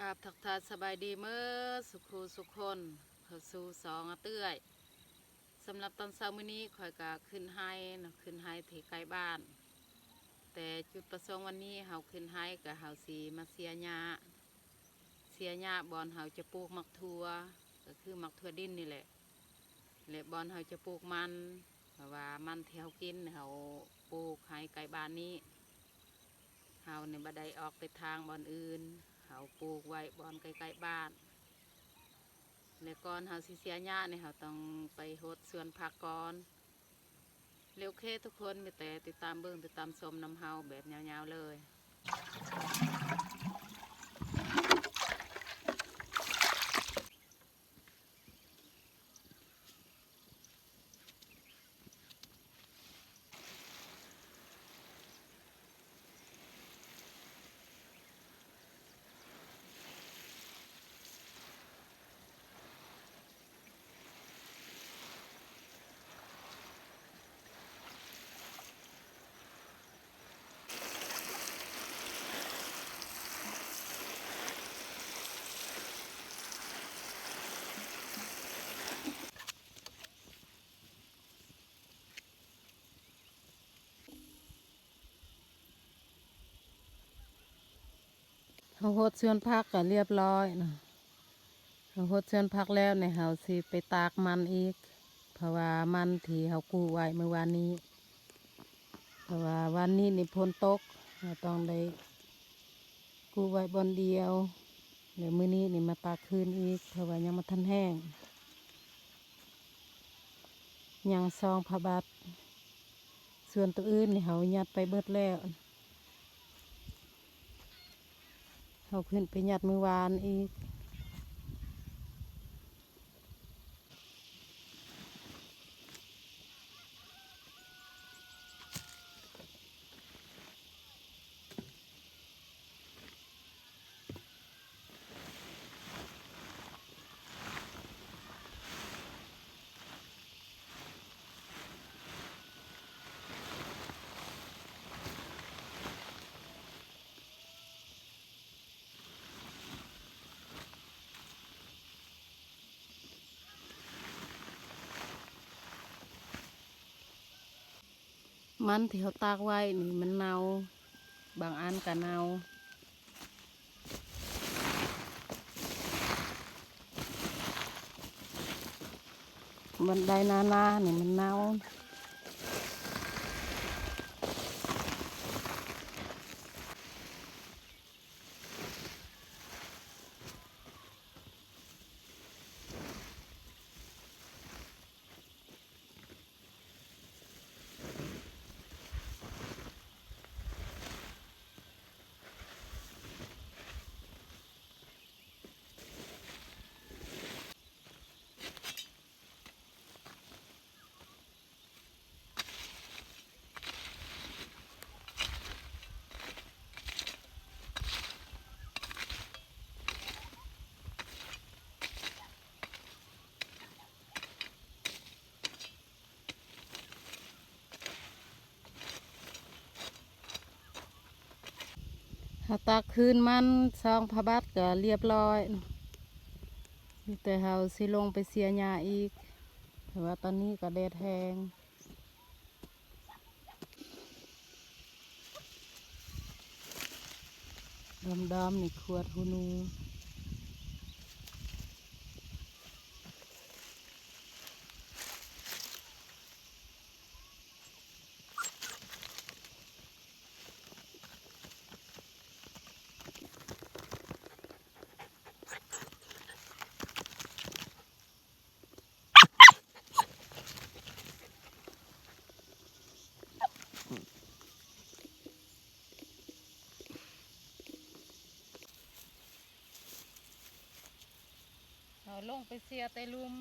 ກາບທັກທາຍສະບາຍດີເໝິດສູ່ຄູ່ສູ່ຄົນ ເຂົ້າສູ່ຊ່ອງອາເອື້ອຍ. ສຳລັບຕອນເຊົ້າມື້ນີ້ ຂ້ອຍກະຂຶ້ນໄຮ່ເນາະ ຂຶ້ນໄຮ່ທີ່ໃກ້ບ້ານ, ແຕ່ຈຸດປະສົງວັນນີ້ເຮົາຂຶ້ນໄຮ່ກະເຮົາຊິມາເສຍຫຍ້າ ເສຍຫຍ້າບ່ອນເຮົາຈະປູກໝາກຖົ່ວ ກະຄືໝາກຖົ່ວດິນນີ້ແຫຼະ ແລະ ບ່ອນເຮົາຈະປູກມັນ ເພາະວ່າມັນທີ່ເຮົາກິນ ເຮົາປູກໄຮ່ໃກ້ບ້ານນີ້ ເຮົານີ້ບໍ່ໄດ້ອອກໄປຖາງບ່ອນອື່ນ ເຮົາປູກໄວ້ບ່ອນໃກ້ໆບ້ານ ແລະ ກ່ອນເຮົາຊິເສຍຫຍ້ານີ້ ເຮົາຕ້ອງໄປຫົດສວນຜັກກ່ອນ. ແລະ ໂອເຄທຸກຄົນ ມີແຕ່ຕິດຕາມເບິ່ງ ຕິດຕາມຊົມນຳເຮົາແບບຍາວໆເລີຍ. ເຮົາຫົດສວນຜັກກະລຽບລ້ອຍເນາະ. ເຮົາຫົດສວນຜັກແລ້ວນີ້ ເຮົາຊິໄປຕາກມັນອີກ ເພາະວ່າມັນທີ່ເຮົາກູ້ໄວ້ມື້ວານນີ້ ເພາະວ່າວານນີ້ນີ້ຝົນຕົກ ເຮົາຕ້ອງໄດ້ກູ້ໄວ້ບ່ອນດຽວ ແລ້ວມື້ນີ້ນີ້ມາຕາກຄືນອີກ ເພາະວ່າຍັງບໍ່ທັນແຫ້ງ. ຍັງສອງພະບັດ ສ່ວນໂຕອື່ນນີ້ເຮົາຍັດໄປເບິດແລ້ວ ເຮົາຂຶ້ນໄປຍັດມື້ວານອີກ. ມັນທີ່ເຮົາຕາກໄວ້ນີ້ມັນເນົ່າ ບາງອັນກະເນົ່າ ມັນໄດ້ໜາໆນີ້ມັນເນົ່າ. ເຮົາຕາກຄືນມັນສອງພະບັດກະລຽບລ້ອຍ ມີແຕ່ເຮົາຊິລົງໄປເສຍຫຍ້າອີກ ເພາະວ່າຕອນນີ້ກະແດດແຮງ. ດອມໆ ນີ້ຂວດຫູໜູ. ເຮົາລົງໄປເສຍແຕ່ລຸ່ມ.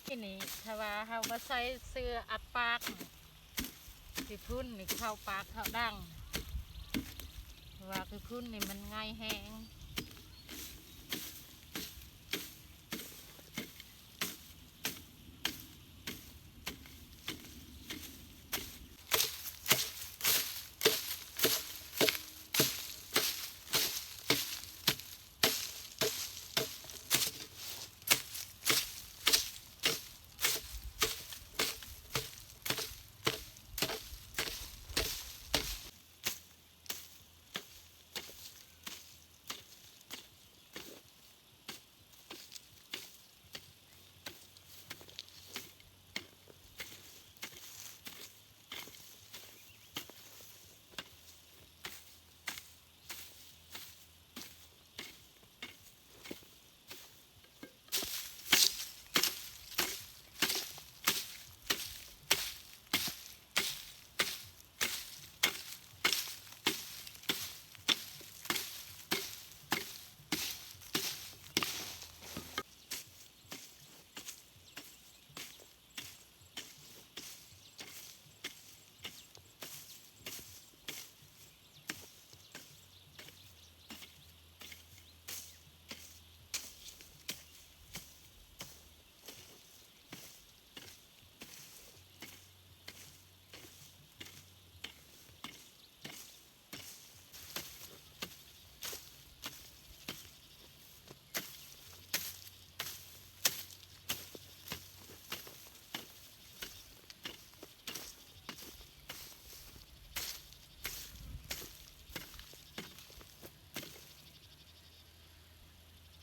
ເ ນີ້ ຖ້າວ່າເຮົາບໍ່ໃສ່ເສື້ອອັດປາກ ຂີ້ຝຸ່ນນີ້ເຂົ້າປາກເຂົ້າດັງ ເພາະວ່າຂີ້ຝຸ່ນນີ້ມັນໄງ່ແຮງ.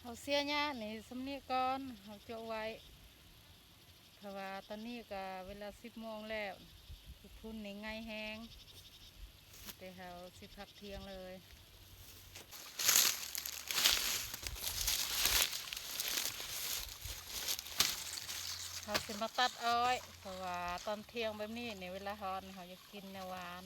ເຮົາເສຍຫຍ້ານີ້ສ່ຳນີ້ກ່ອນ ເຮົາໂຈະໄວ້ ເພາະວ່າຕອນນີ້ກະເວລາສິບໂມງແລ້ວ ຂີ້ຝຸ່ນນີ້ໄງ່ແຮງ ແຕ່ເຮົາຊິພັກທ່ຽງເລີຍ. ເຮົາຊິມາຕັດອ້ອຍ ເພາະວ່າຕອນທ່ຽງແບບນີ້ນີ້ ເວລາຮ້ອນເຮົາຢາກກິນແນວຫວານ.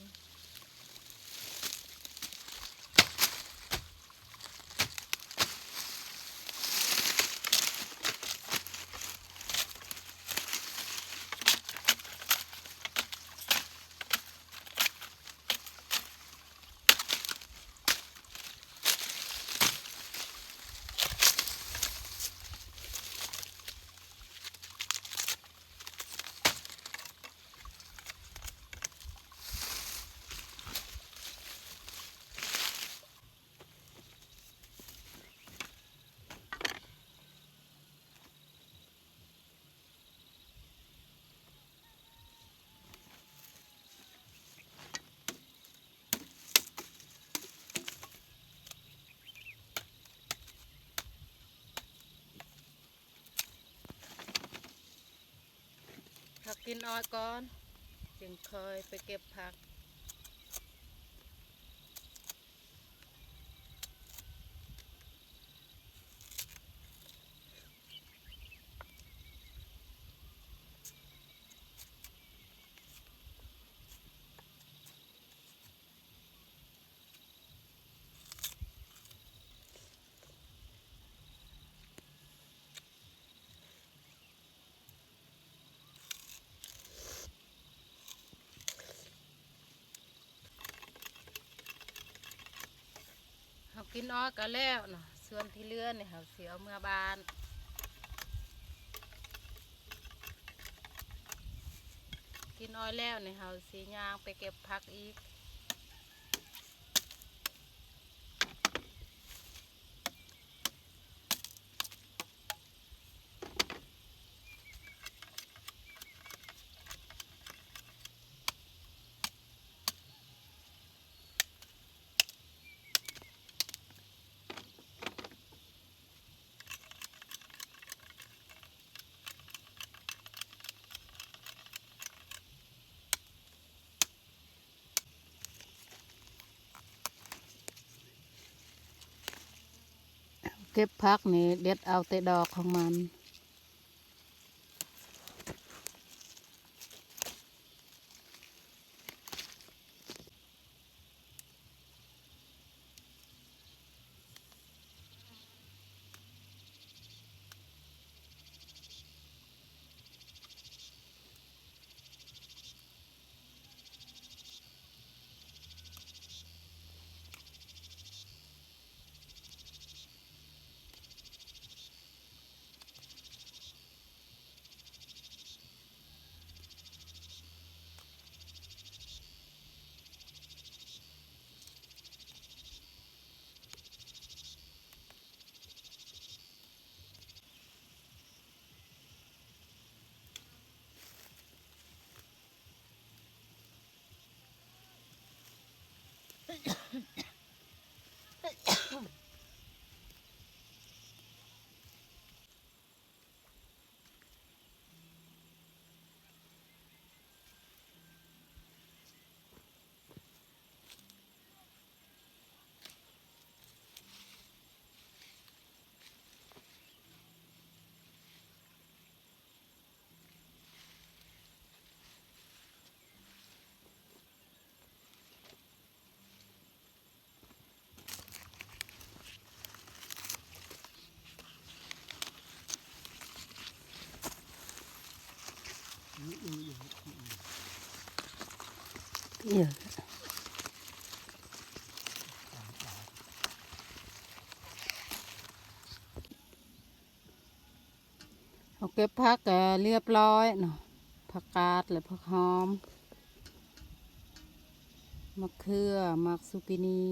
ພັກກິນອ້ອຍກ່ອນ ຈຶ່ງຄ່ອຍໄປເກັບຜັກ. ເຮົາກິນອ້ອຍກະແລ້ວເນາະ ສ່ວນທີ່ເຫຼືອນີ້ເຮົາຊິເອົາເມືອບ້ານ. ກິນອ້ອຍແລ້ວນີ້ເຮົາຊິຍ່າງໄປເກັບຜັກອີກ. ເກັບຜັກນີ້ເດັດເອົາແຕ່ດອກຂອງມັນ. ເອີ ເຮົາເກັບຜັກກໍລຽບລ້ອຍເນາະ ຜັກກາດ ແລະ ຜັກຫອມ ໝາກເຂືອ ໝາກຊູປີນີ.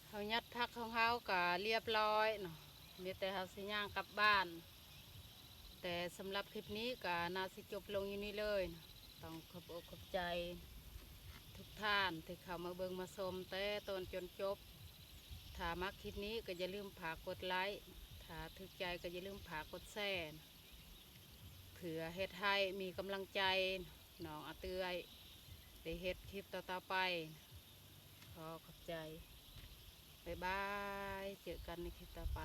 ເຮົາຍັດຜັກຂອງເຮົາກໍລຽບລ້ອຍເນາະ ມີແຕ່ເຮົາຊິຍ່າງກັບບ້ານ. ແຕ່ສຳລັບຄລິບນີ້ກໍໜ້າຊິຈົບລົງຢູ່ນີ້ເລີຍ. ຕ້ອງຂອບອົກຂອບໃຈທຸກທ່ານທີ່ເຂົ້າມາເບິ່ງມາຊົມແຕ່ຕົ້ນຈົນຈົບ. ຖ້າມັກຄລິບນີ້ກໍຢ່າລືມຝາກກົດໄລ, ຖ້າຖືກໃຈກໍຢ່າລືມຝາກກົດແຊ ເພື່ອເຮັດໃຫ້ມີກຳລັງໃຈ ນ້ອງອາເຕື້ອຍໄດ້ເຮັດຄລິບຕໍ່ໆໄປ. ຂໍຂອບໃຈ. ບາຍບາຍ. ເຈີກັນໃນຄລິບຕໍ່ໄປ.